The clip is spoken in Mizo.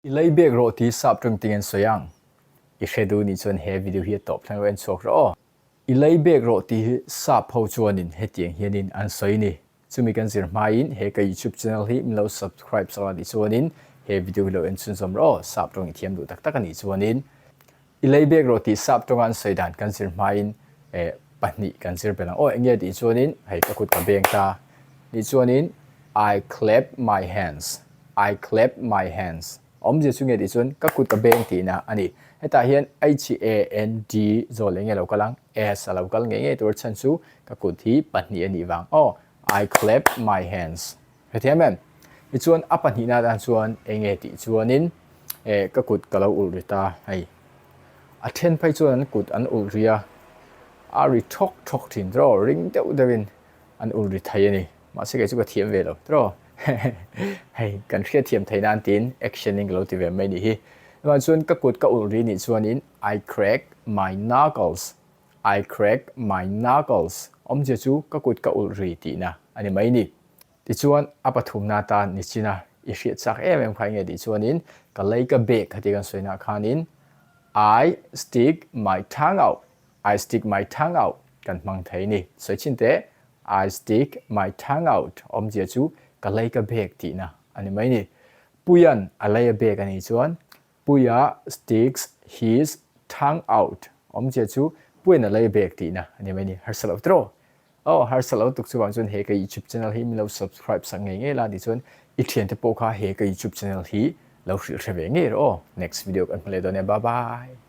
I lei bek rawh tih sap tawng ting an sawi ang. I hre duh nih chuan he video hi a tawp thleng lo en chhuak rawh aw. I lei bek rawh tih hi sap ho chuanin hetiang hianin an sawi ni. Chumi kan zir hmain he ka YouTube channel hi min lo subscribe sak la tih chuanin he video hi lo en chhunzawm rawh aw. Sap tawng i thiam duh tak tak a nih chuanin I lei bek rawh tih sap tawnga an sawi dan kan zir hmain eh pahnih kan zir belh ang aw. Enge tih chuanin hei ka kut ka beng ta nih chuanin I clap my hands, I clap my hands awmzia chu nge tih chuan ka kut ka beng tihna a ni. Hetah hian H A N D zawl enge lo kal ang S a lo kal ngei ngei tur chhan chu ka kut hi pahnih a nih vang aw I clap my hands. Hetiang em? Tichuan a pahnihna atan chuan enge tih chuanin eh ka kut ka lo ulh ri ta hei. A then phei chuan an kut an ulh ri a, a ri thawk thawk thin tiraw, ring deuh deuhin an ulh ri thei a ni. Mahse kei chu ka thiam ve lo tiraw. Hei kan hriatthiam theih nan tiin action in ka lo ti ve mai nih hi. Chuvang chuan ka kut ka ulh ri nih chuanin I crack my knuckles, I crack my knuckles awmzia chu ka kut ka ulh ri tihna a ni mai ni. Tichuan a pathumna atan nichina i hriat chak em em kha enge tih chuanin ka lei ka bek kha tih kan sawi nah khanin I stick my tongue out, I stick my tongue out kan hmang thei ni. Sawi chhin teh I stick my tongue out awmzia chu ka lei ka bek tihna a ni mai ni. Puia'n a lei a bek a nih chuan Puia sticks his tongue out awmzia chu Puia'n a lei a bek tihna a ni mai ni. Harsa lo tiraw? Aw harsa lo tuk chuvang chuan he ka YouTube channel hi min lo subscribe sak ngei ngei la tih chuan i thiante pawh kha he ka YouTube channel hi lo hrilh hre ve ngei rawh aw. Next video kan hmu leh dawn e. Bye bye.